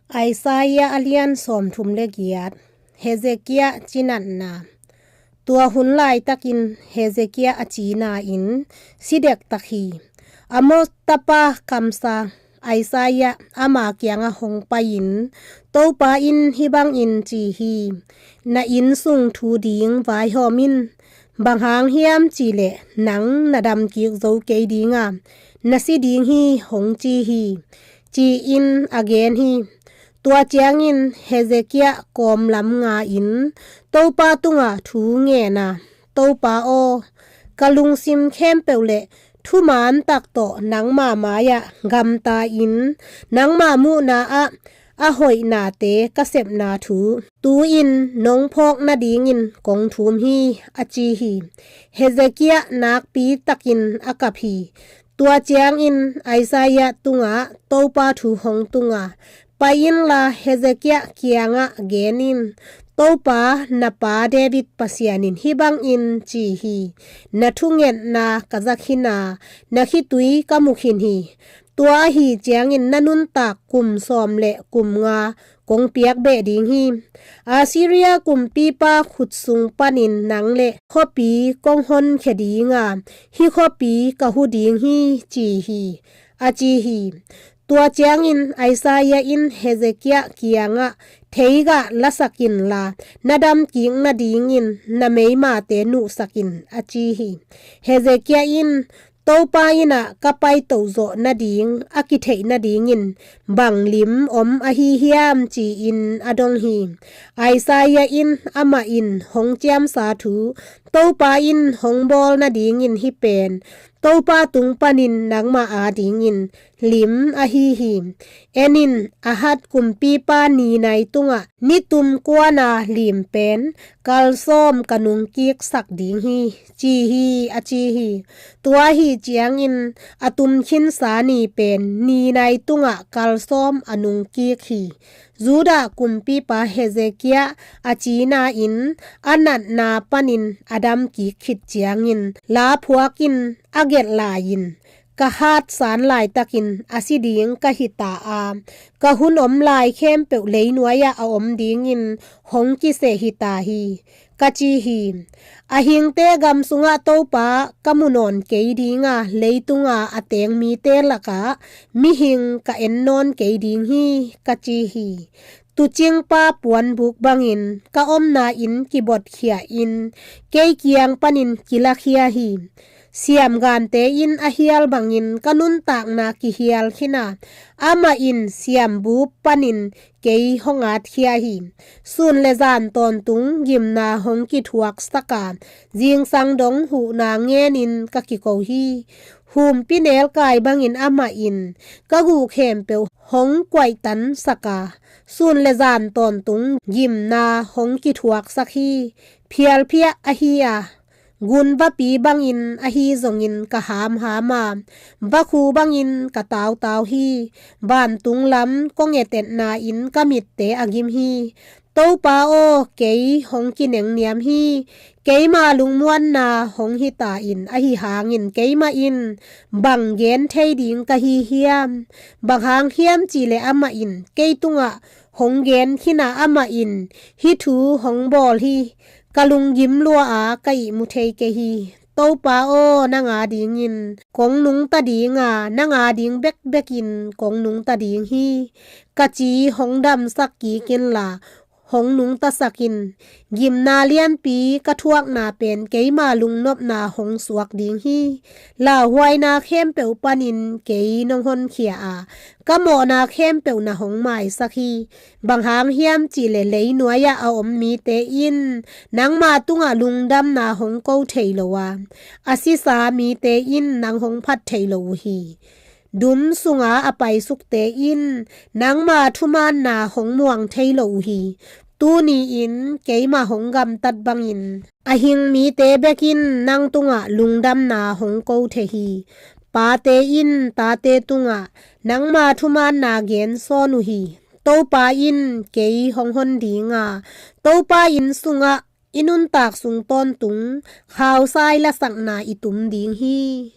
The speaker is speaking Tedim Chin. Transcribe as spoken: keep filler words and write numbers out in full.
Isaiah a lian sawmthum le giat. Hezekiah cinatna. Tua hun laitakin Hezekiah a cina-in si dektak hi. Amoz tapa kamsa Isaiah ama kiangah hong pai-in, Topa in hih bangin ci hi: Na innsung thu ding vaihawm in. Bang hang hiam cihleh nang na damkik zo kei ding a, na si ding hi, hong ci hi, ci-in a gen hi. Tua ciangin Hezekiah kawmlam nga-in Topa tungah thu ngen a, Topa aw, ka lungsim khempeuh le thuman tak tawh nangma mai-ah gamta-in, nangma muhna-ah a hoihnate ka sepna thu tu-in nong phawk nadingin kong thum hi, a ci hi. Hezekiah nakpi takin a kap hi. Tua ciangin Isaiah tungah Topa thu hong tung a, Pai inla Hezekiah kiangah gen in, Topa na pa David Pasian in hih bangin ci hi: Na thungetna ka za khin a, na khitui ka mu khin hi. Tua ahi ciangin na nuntak kum sawm le kum nga kong piak beh ding hi. Assyria kumpipa khut sung panin nang le khuapi kong honkhia ding a, hih khuapi ka hu ding hi, ci hi, a ci hi. Tua ciangin Isaiah in Hezekiah kiangah, Theigah lasak inla, na damkik nadingin na meimate nuhsak in, a ci hi. Hezekiah in, Topa innah ka paito zawh nading a kitheih nadingin bang lim om ahi hiam, ci-in a dong hi. Isaiah in amah in hong ciamsa thu, Topa in hong bawl nadingin hih pen Topa tung panin nangmah adingin lim ahi hi. En in, Ahaz kumpipa ni nai tungah nitum kuana lim pen kalsawm ka nungkiksak ding hi, ci hi, a ci hi. Tua ahi ciangin a tum khinsa ni pen ni nai tungah kalsawm a nungkik hi. Judah kumpipa Hezekiah a cina-in a natna panin a damkik khit ciangin la phuakin a gelh lai-in, Ka hat san laitakin a si ding ka hi ta a, ka hun om lai khempeuh leinuai-ah a om dingin hong kiseh hi ta hi, ka ci hi. A hingte gam sungah Topa ka mu nawn kei ding a, leitunga a teng mite lakah mihing ka en nawn kei ding hi, ka ci hi. Tuucingpa puanbuk bangin ka omna inn kibotkhia in kei kiang panin kilakhia hi. Siamgante in a hial bangin ka nuntakna kihial khin a, amah in siambup panin kei hong atkhia hi. Sun le zan tawntung gimna hong kithuaksak a, zingsang dong huhna ngenin ka kiko hi. Humpinelkai bangin amah in ka guh khempeuh hong kuaihtansak a, sun le zan tawntung gimna hong kithuaksak hi. Phialphiah ahi a, gunvapi bangin ahi zongin ka hamham a, vakhu bangin ka tautau hi. Vantung lam kong etetna in ka mitte a gim hi. Topa aw, kei hong kinengniam hi. Keima lungmuanna hong hi ta in, ahi hangin keimah in bang gen thei ding ka hi hiam? Bang hang hiam cihleh amah in kei tungah hong gen khin a, amah in hih thu hong bawl hi. Ka lunggim lua a, ka ihmu thei kei hi. Topa aw, nang adingin kong nungta ding a, nang ading bekbekin kong nungta ding hi. Ka ci hong damsak kik inla, hong nungtasak in. Gimna lianpi ka thuakna pen keima lungnopna hong suak ding hi. Lauhuaina khempeuh panin kei nong honkhia a, ka mawhna khempeuh na hong maisak hi. Bang hang hiam cihleh leinuai-ah a om mite in nangma tungah lungdamna hong ko thei lo a, a sisa mite in nang hong phat thei lo uh hi. Dum sunga a paisukte in nangma thumaanna hong muang thei lo uh hi. Tuni-in keima hong gamtat bangin a hing mite bek in nang tungah lungdamna hong ko thei hi. Pate in tate tungah nangma thumaanna gen sawn uh hi. Topa in kei hong hon ding a, Topa inn sungah i nuntak sung tawntung khausai lasakna i tum ding hi.